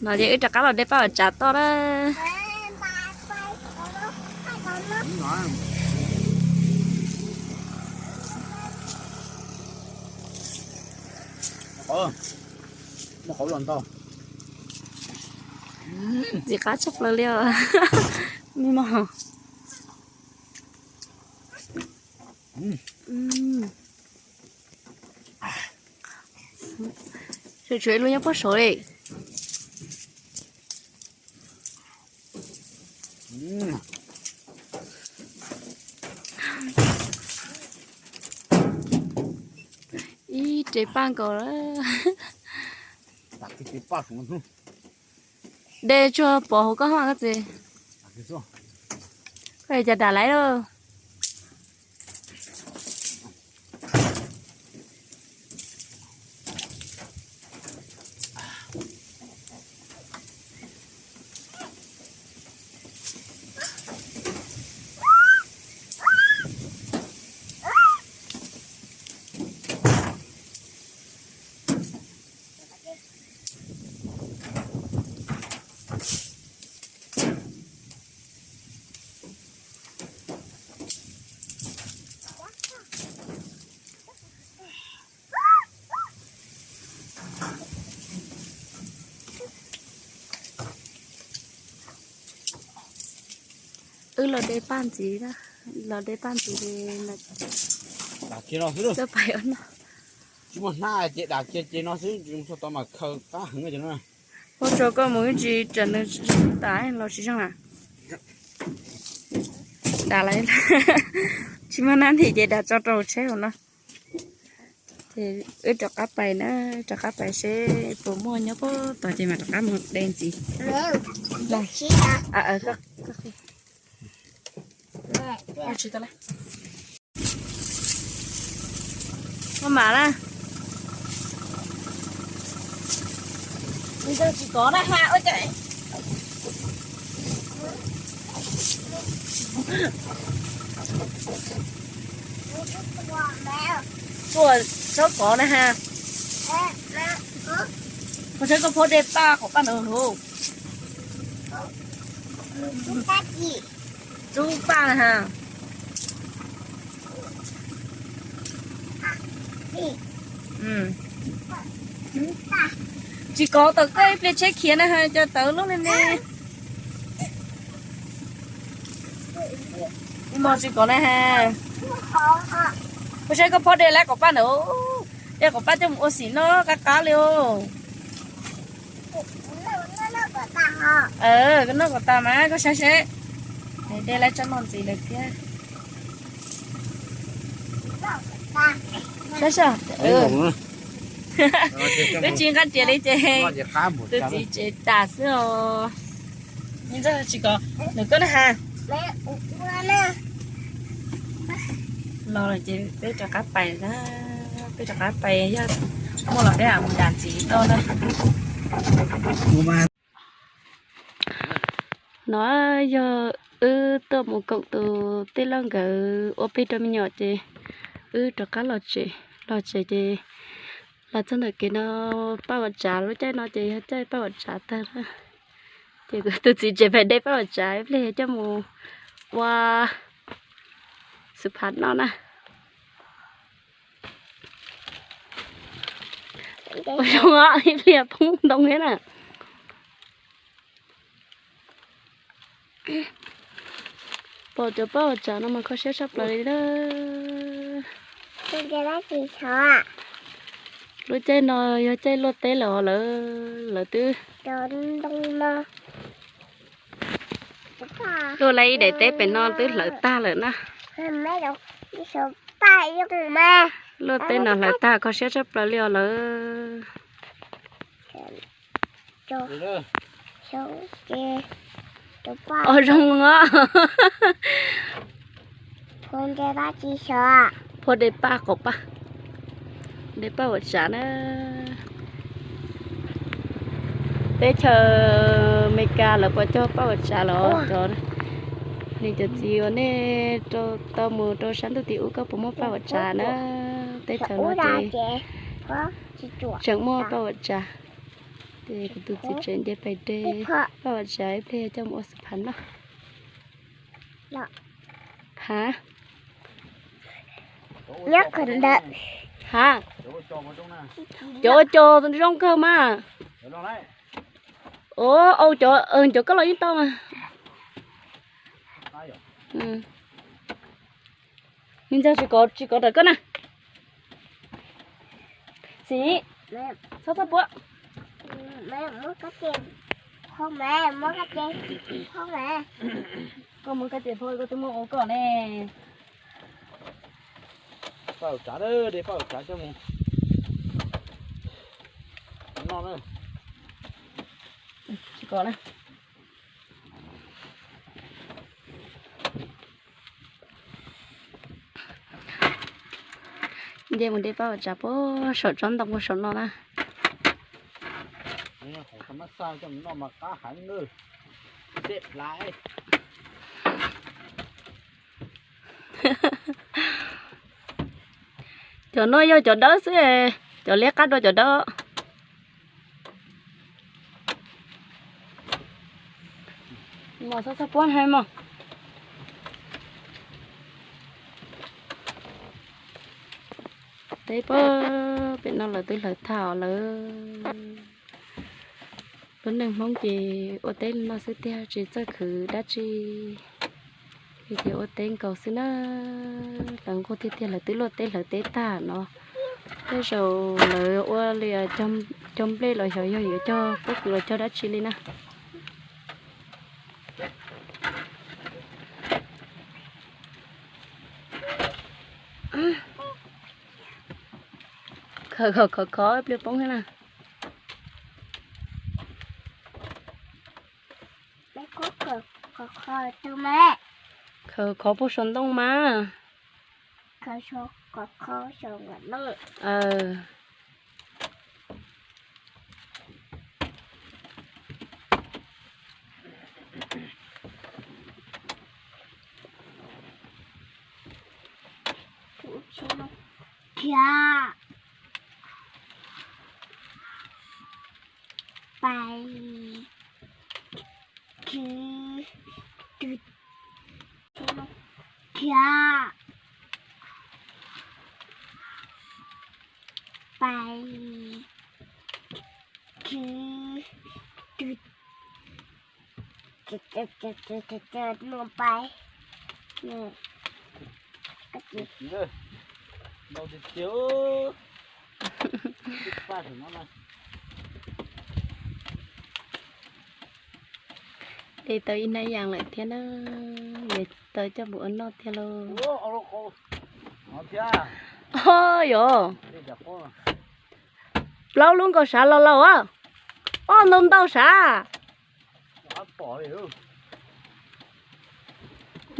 No ces wb rov qab los de paj uas tsav toj na. Ntxim qab tshaj plaws li os. Sawv tshuav ib lub nyob pob saud li. Ib re paj nkaus. De tsuag pov hauv koj hov koj txiv. Koj cas dam laiv lauj. Wb los de paj ntxiv, los de paj ntxiv. Tsis muaj hnab ces dam kiag ces no xwb, tsis tau mas khaws qab heev. Ua tsaug koj mus ib tsis tsam nws tas los tsis zoo na. Dam laiv, tsis muaj hnab nthi ces dam tso rau tsheb hauv no. Ces wb rov qab pais na, rov qab pais seb puas muaj nyob puag tod ces mam rov qab mus de ntxiv. Ua mam na. Tsis kov na ha. Tuaj txhob kov na ha. Koj saib koj phob de paj kom paj ntawd hauv. Tsub paj na ha. Tsis kov tawm koj ib pliag tsheb khiav na ha, cov tawv lub li ne. Mos tsis kov na ha. Koj saib koj phob de lab kom paj ntawd, de kom paj coj mus ua xim noj qab qab li os. Koj noj kom tas mas koj saib seb. De lab tsob no ntxiv lawm thiab. Saib saib. Wb tsis nqaj riam li ces tus txiv tsev tas xwb os. Tsis kov nws koj na ha. Los ces peb rov qab pais na, peb rov qab pais yog muaj los peb mus dam ntxiv toj na. No yog wb tuaj mus koom tus tij laug nkawd ua plig rau me nyuam ces wb rov qab los tsev, los tsev ces los txog ntawm kev no, paj uas tsav lub caij no ces yog caij paj uas tsav tag na. Ces tus txiv tsev pais de paj uas tsav ib pliag coj mus ua xub phav noj na. Zoo ib pliag poob ntoo thiab na. Pom cov paj uas tsav no mas kho siab tshaj plaws li na. Lub caij no yog caij luaj teb lawm, lawv twb luaj lawm ib daim teb pem no twb hlawv tag lawm na. Luaj teb no hlawv tag kho siab tshaj plaws li os lawv. Os zoo os. Phua de paj kom paj, de paj uas tsav na. Teb chaws Amelikas lawv puas cog paj uas tsav los cov, nej cov txiv uas nej tau mus rau sab ntuj tim ub koj puas muaj paj uas tsav na? Teb chaws no ces tseem muaj paj uas tsav. Kuv tus txiv tsev nce pais de paj vas tsav ib pliag coj mus ua xab phav noj. Ha, ha, cov ua cos zoo kawg mas. Ua, au, cov, cov koj los yeej tau mas. Niag ntxawg tsis kov, tsis kov raws koj na. Xis, txhob txhob puab. Koj muab koj ces phauj, koj twb muab ua koj ne. Paj tsav, de paj tsav coj mus noj na. Tsis kov na. Nce mus de paj tsav puag saum tsob ntoo puag saum no na. Cov no yog cov dawb xwb, cov liab qab dua cov dawb. Mos, txhob txhob puab hais mos. Teb pab pem no lawv twb hlawv tag lawm. Lub neej Hmoob ces ua teb li no xwb tiag, tsis txawj khwv dab tsi, ces ua teb nkaus xwb na. Hlawv nquag tiag tiag, lawv twb luaj teb hlawv teb tag no. Tej zaum lawv ua li cog nplej los xyov yog yuav cog pob kws los cog dab tsi li na. Khov khov khov, ib pliag poob thiab na. Khov khov puag saum ntoo mas. Khiav. Pais. Khwv. Twg. Khiav. Pais. Khwv. Twg. Nws pais. De tau ib hnab yas lawm thiab na, yuav tau coj mus ua noj thiab lauj. Ho yog plaub lub nkaus sav los laus a. Ob ntau ntau sav.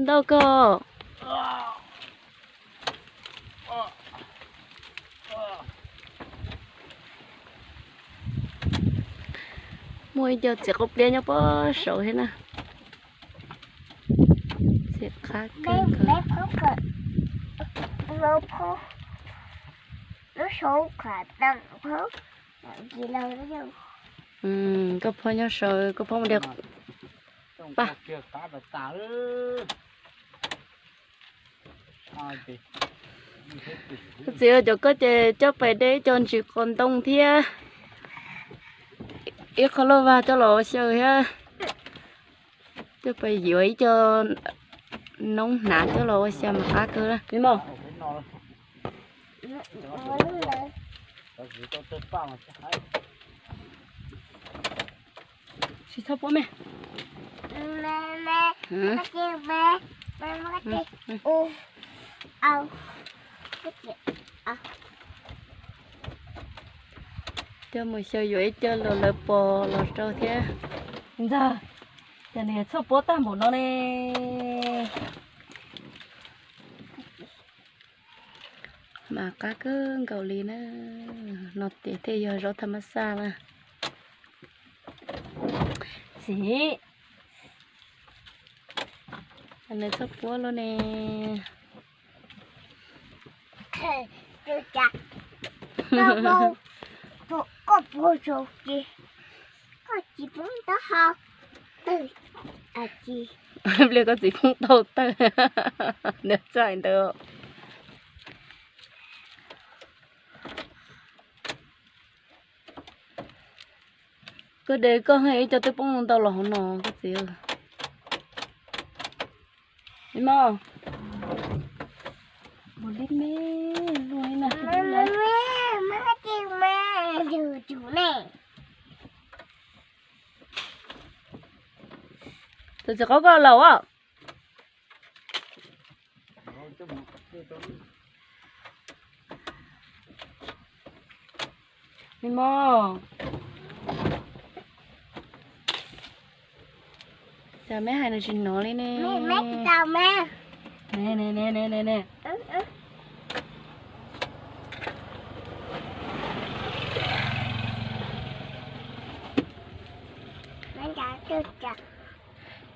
Ntau kawg. Muaj ib co txiv qaub pliab nyob pob saud thiab na. Txiv qab kawg nkaus. Koj phob nyob saud, koj phob mus de paj. Txiv, cov koj ces coj pais de ib co ntsis qos ntoo thiab ib qho lauj vag coj los ua xyaw thiab. Coj pais yuav ib co noob hnav coj los ua xyaw mas qab kawg li mog. Tsis txhob puab me. Coj mus xyaw yuav ib co los lawv pos los rau thiab. Ntxawg, cas nws txhob puab tag npaum no ne. Mas qab kawg nkaus li na. No ces thiaj yog zaub thaj mab xaj na. Txiv, nws txhob puab lawm ne. Koj puab tso ces. txiv poob tau tawg. Pliag koj txiv poob tau tawg. Nws txawj hais ntawd. Koj de koj ib co twb poob ntau los hauv no koj txiv. Ib mos, npaum li me luaj li na. Tus txiv qaub koj laus os. Me mos, cas meb hais nws tsis hnov li ne?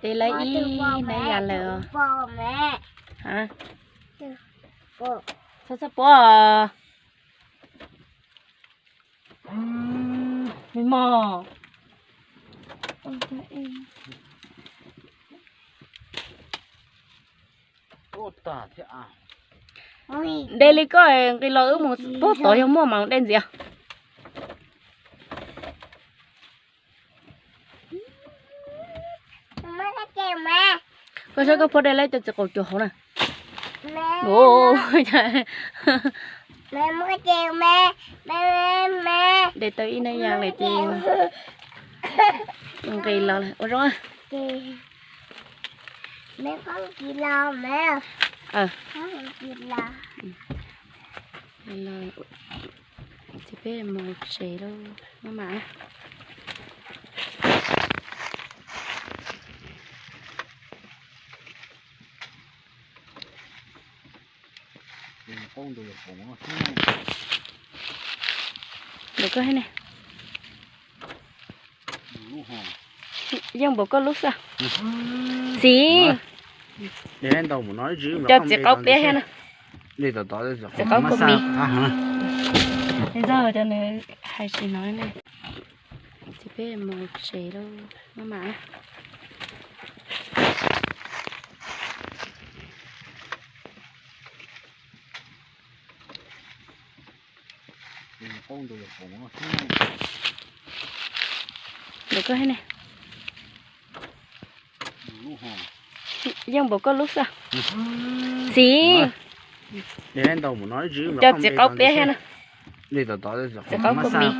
De lawm ib hnab yas lawm os. Txhob txhob puab. Me mos, de li koj nqis los wb mus puag tod yog muaj mas de ntxiv. Koj saib koj puab de lawm cov txiv qaub cuag hauv na. De tau ib hnab yas lawm ces nqis los ua zoo. Ces peb mus tsev lauj, maj mam na. Ntawm koj ne. Yeej npaum koj lub xwb. Txiv, cov txiv qaub piab thiab na. Txiv qaub kub mis. Ntxawg cov nws hais tsis hnov ne. Ces peb mus tsev lauj, maj mam na. Ntawm koj ne. Yeej npaum koj lub xwb. Txiv, cov txiv qaub piab thiab na. Txiv qaub kub mis.